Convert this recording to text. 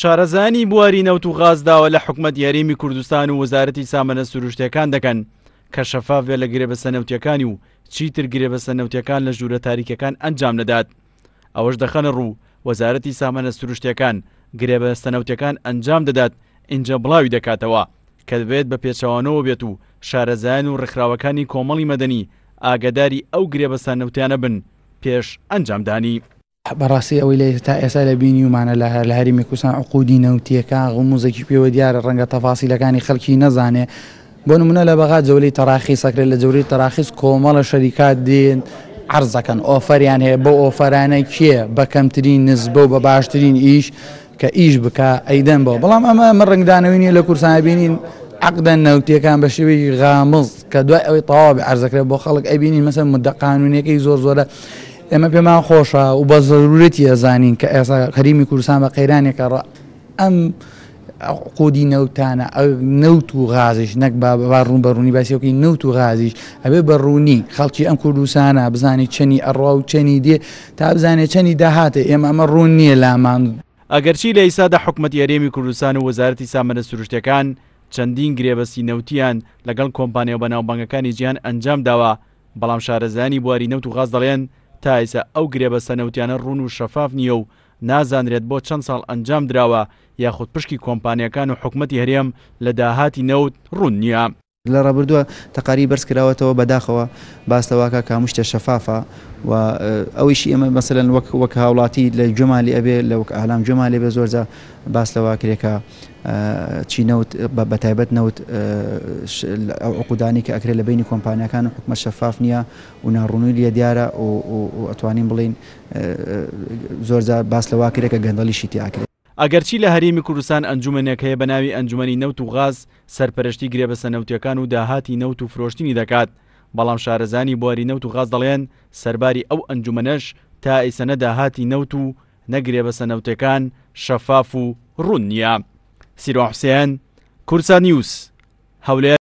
شارەزایانی بواری نەوت و غاز داوا لە حکومەتی هەرێمی کوردستان و وەزارەتی سامانە سروشتیەکان دەکەن کە شەفاف بێت لە گرێبەستە نەوتیەکانی و چیتر گرێبەستە نەوتیەکان لە ژوورە تاریکەکان ئەنجام نەدات. ئەوەش دەخەنە ڕوو، وەزارەتی سامانە سروشتیەکان گرێبەستە نەوتیەکان ئەنجام دەدات ئینجا بڵاوی دەکاتەوە کە دەبێت بە پێچەوانەوە بێت و شارەزایان و ڕێکخراوەکانی کۆمەڵی مەدەنی ئاگاداری ئەو گرێبەستە نەوتیانە بن پێش ئەنجامدانی. بەڕاستی ئەوەی لە تا ئێستا لە بینیومانە لە لە هەرێمی کوردستان عقودی نەوتیەکان غموزێکی پێوە دیارە ڕەنگە تەفاسیلەکانی خەڵکی نەزانێ بۆ نمونە لە بەغا جەولەی تەراخیس ئەکرێت لە جەولەی تەراخیس کۆمەڵە شەریکات دێن عەرز دەکەن ئۆفەریان هەیە بەو ئۆفەرانە کێ بە کەمترین نسبە و بە باشترین ئیش کە ئیش بکا ئەیدەن بۆ بەڵام ئەمە ئەمە ڕەنگدانەوەی نیە لە کوردستان ئەبینین عەقدە نەوتیەکان بە شێوەیەکی غامز کە دوای ئەوەی تەواو بێ عەرزەکرێت بۆ خەڵک ئەبینین مەسەن مدە قانونیەکەی زۆر زۆرە ئێمە پێمان خۆشە و بە زەرورەتی ئەزانین کە ئێستا هەرێمی کوردستان بە قەیرانێکە ڕە ئەم عقودی نەوتانە نەوت و غازیش نەک با با ڕوون بە ڕوونی باسی وەکی نەوت و غازیش ئەبێ بە ڕوونی خەڵکی ئەم کوردستانە بزانێت چەنی ئەڕوا و چەنی دێ تا بزانێت چەنی داهاتە ئێمە ئەمە ڕوون نییە لامان. ئەگەرچی لە ئیستادا حکومەتی هەرێمی کوردستان و وەزارەتی سامانە سروشتیەکان چەندین گرێبەستی نەوتیان لەگەڵ کۆمپانیا بەناوبانگەکانی جیهان ئەنجامداوە، بەڵام شارەزایانی بواری نەوت و غاز دەڵێن تا ئیستا ئەو گرێبەستە نەوتیانە ڕوون و شەفاف نییە و نازانرێت بۆ چەند ساڵ ئەنجام دراوە یاخود پشکی کۆمپانیاکان و حکومەتی هەرێم لە داهاتی نەوت ڕوون نییە. لە ڕابردووە تەقاری بەرز کراوەتەوە بەداخەوە باس لەوە کە هەموو شتێ شەفافە و ئەوەیشی ئێمە مەسەلەن وەک وەک هاوڵاتی لە گوێمان لێ ئەبێ لە وەک ئالام گوێمان لێ بێ زۆرجا باس لەوە کرێ کە چی نەوت بە تایبەت نەوت ئەو عقودانی کە ئەکرێت لە بینی کۆمپانیاکان و حکومەت شەفاف نییە و ناڕوونی لێ دیارە و ئەتوانین بڵین زۆرجار باس لەوە کرێ کە گەندەڵیشی تیا ئەکرێ. ئەگەرچی لە هەرێمی کوردستان ئەنجومەنێک هەیە بە ناوی ئەنجومەنی نەوت و غاز سەرپەرشتی گرێبەستە نەوتیەکان و داهاتی نەوت و فرۆشتنی دەکات، بەڵام شارەزایانی بواری نەوت و غاز دەڵێن سەرباری ئەو ئەنجومەنەش تا ئیسە نە داهاتی نەوت و نە گرێبەستە نەوتیەکان شەفاف و ڕوون نییە. سیروان حوسێن، کوردسات نیوز، هەولێر.